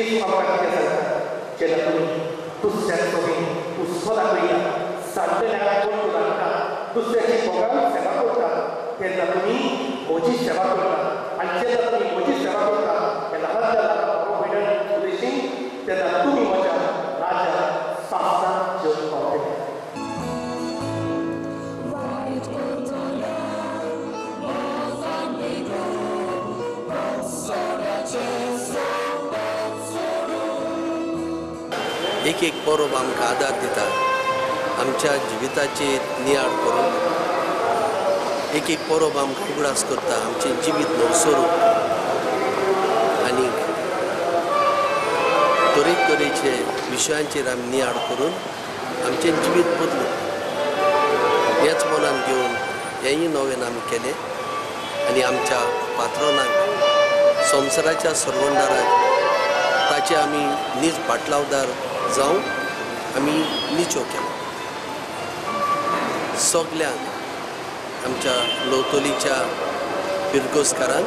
जेजू आमकां कितें सांगता? जेन्ना तुमी दुसऱ्याक तुमी हुस्को दाखयता, सांगतल्याक कोण लागता, दुसऱ्याची भोगान सेवा करता, तेन्ना तुमी म्हजी सेवा करता. आनी जेन्ना तुमी म्हजी सेवा करता हे ल्हानांतल्या ल्हान भाव भयणां उद्देशीन, तेन्ना तुमी म्हज्या राजा सासणाक जेवन पावतले. एक एक परब आमकां आदार दिता आमच्या जिविताचेर नियाळ करून. एक एक परब आमकां उगडास करता आमचें जिवीत नवसरूप आनी तरेतरेचे विशयांचेर आमी नियाळ करून आमचें जिवीत बदलूं हेच मनान घेवन हेंय नवेन आमी केलें. आनी आमच्या पात्रोनाक संवसाराच्या सरवंडाराक ताचे आमी नीज पाटलावदार जावन आमी निचो केलो. सगल्यांक आमच्या लवतोलीच्या फिरगोजकारांक,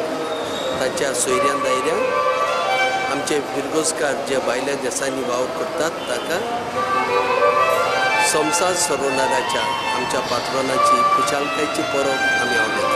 तांच्या सोयऱ्यां दायऱ्यांक, आमचे फिरगोजकार जे भायल्या देशांनी वावर करतात ताका संवसार सरवणाराच्या आमच्या पात्रोनाची खुशालकायेची परब आमी आवडटा.